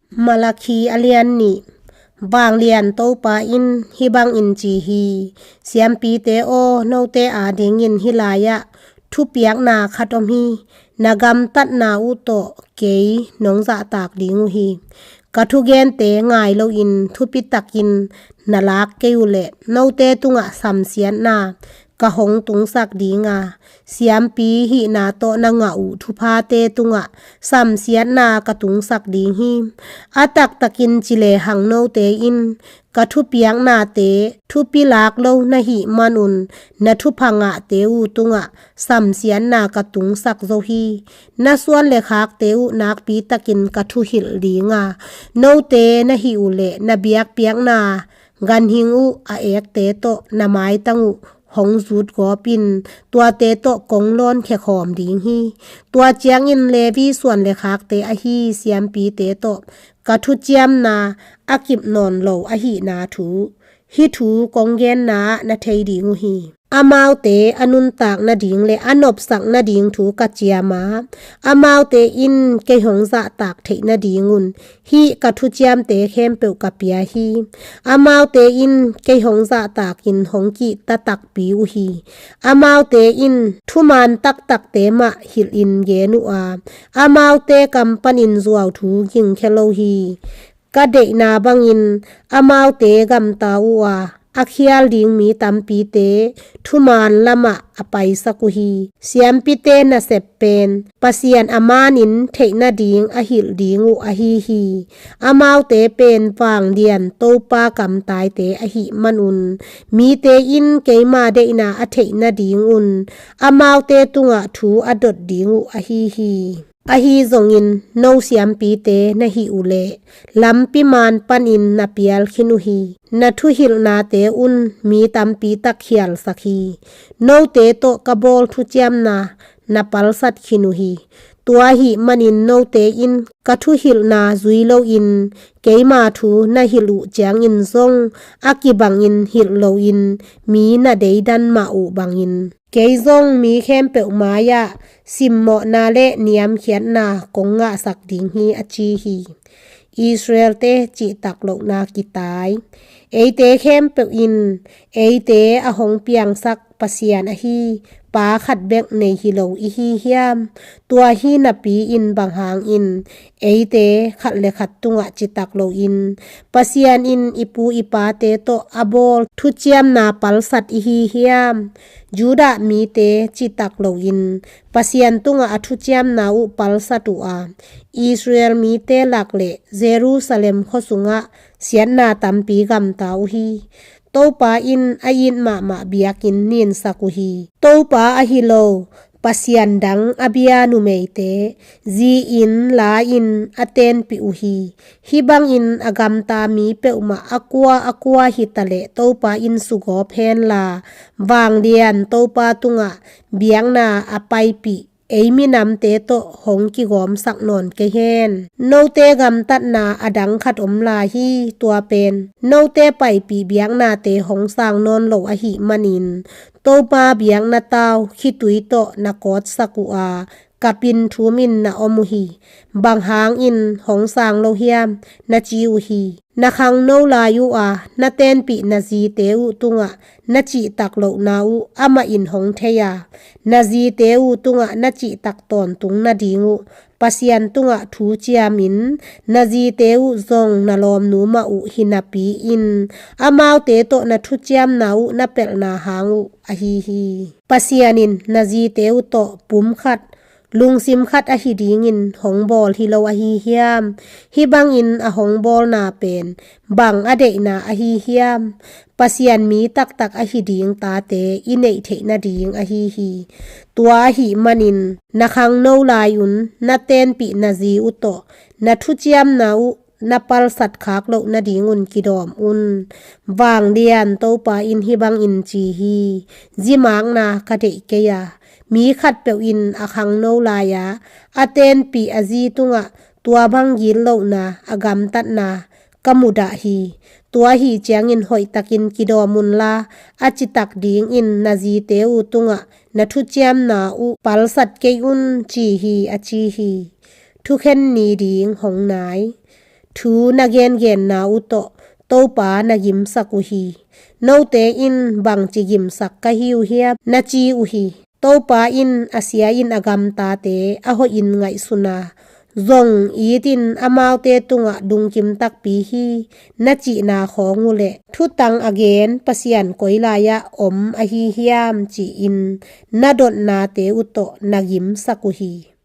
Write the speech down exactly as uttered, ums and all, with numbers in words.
Malakhi a lian nih. Vanglian Topa in hih bangin ci hi: Siampite aw, note adingin hih lai-ah thupiakna khat om hi. Na gamtatna uh tawh kei nong zahtak ding uh hi. Ka thugente ngai loin thupitakin na lak kei uh leh note tungah samsiatna ka hong tungsak ding a, siampi hihna tawh na ngah uh thuphate tungah samsiatna ka tungsak ding hi. A taktakin ci lehang note in ka thupiaknate thupi lak lo na hih manun na thupha ngahte uh tungah samsiatna ka tungsak zo hi. Na suan le khakte uh nakpitakin ka thuhilh ding a, note na hih uh leh na biakpiakna ganhing uh a ekte tawh na maitang uh hong zutgawpin tuate tawh kong lawnkhia khawm ding hi. Tua ciangin Levi suan le khakte ahi siampite tawh ka thuciamna a kip nawn lo ahihna thu, hih thu kong genna-ah na thei ding uh hi. Amaute a nuntak nading le a nopsak nading thu ka ciam a, amaute in kei hong zahtak theih nadingun hih ka thuciamte khempeuh ka pia hi. Amaute in kei hong zahtakin hong kihta takpi uh hi. Amaute in thuman taktakte mah hilhin gen uh a, amaute kam panin zuau thu gingkhia lo hi. Ka deihna bangin amaute gamta uh a, a khial ding mi tampite thuman lamah a paisak uh hi. Siampite nasep pen Pasian a manin theih nading a hilh ding uh ahi hi. Amaute pen vanglian Topa kamtaite ahih manun mite in keima deihna a theih nadingun amaute tungah thu a dot ding uh ahi hi. Ahi zongin no siampite na hih uh leh lampi man panin na pial khin uh hi. Na thuhilhnate un mi tampi tak khialsak hi. Note tawh ka bawl thuciamna na palsat khin uh hi. Tua ahih manin note in ka thuhilhna zui loin keima thu na hilh uh ciangin zong a kibangin hilh loin mi na deidan mah uh bangin kei zong mi khempeuh mai-ah simmawhna le niamkhiatna kong ngahsak ding hi, a ci hi. Israelte cihtak lohna kitai. Eite khempeuh in eite a hong piangsak Pasian ahi pa khat bek nei hi lo i hi hiam? Tua hi napi-in bang hangin eite khat le khat tungah citak loin Pasian in i pu i pate tawh a bawl thuciamna palsat i hi hiam? Judah mite citak loin Pasian tungah a thuciamna uh palsat uh a, Israel mite lak le Jerusalem khua sungah siatna tampi gamta uh hi. Topa in a it mahmah biakinn ninsak uh hi. Topa ahi lo pasian dang a bia numeite zi-in la-in a tenpih uh hi. Hih bangin a gamta mi peuhmah a kua a kua hitaleh Topa in sugawp henla, vanglian Topa tungah biakna a paipih ei minamte tawh hong kigawmsak nawn kei hen. Note gamtatna a dang khat om lai hi. Tua pen note paipih biaknate hong sang nawn lo ahih manin Topa biakna tau khitui tawh na kawtsak uh a, kapin thumin na om uh hi. Bang hangin hong sang lo hiam? Na ci uh hi. Na khangno lai uh a na tenpih na zite uh tungah na cihtak lohna uh amah in hong thei a, na zite uh tungah na cihtak tawntung nading uh Pasian tungah thu ciamin na zite uh zong na lawmnu mah uh hi napi-in amaute tawh na thuciamna uh na pelhna hang uh ahi hi. Pasian in na zite uh tawh pum khat, lungsim khat ahi dingin hong bawl hi lo ahi hiam? Hih bangin a hong bawlna pen bang a deihna ahi hiam? Pasian mi taktak ahi ding tate i neih theih nading ahi hi. Tua ahih manin na khangno lai-un na tenpih na zi uh tawh na thuciamna uh na palsat khak loh nadingun kidawm un. Vanglian Topa in hih bangin ci hi. Zimakna ka deih kei a, mi khatpeuh in a khangno lai-a a tenpih a zi tungah tua bang gitlohna a gamtatna ka mudah hi. Tua ahi ciangin hoihtakin kidawm unla, a citak dingin na zite uh tungah na thuciamna uh palsat kei un, ci hi, a ci hi. Thukhen ni ding hong nai. thu na gengenna uh tawh Topa na gimsak uh hi. Note in bangci gimsak ka hi uh hiam, na ci uh hi. Topa in a sia in a gamtate a hoihin ngaihsun a, zong itin amaute tungah dungkim takpi hi, na cihna khawng uh leh thutang a gen Pasian koi lai-ah om ahi hiam ci-in na dotnate uh tawh na gimsak uh hi.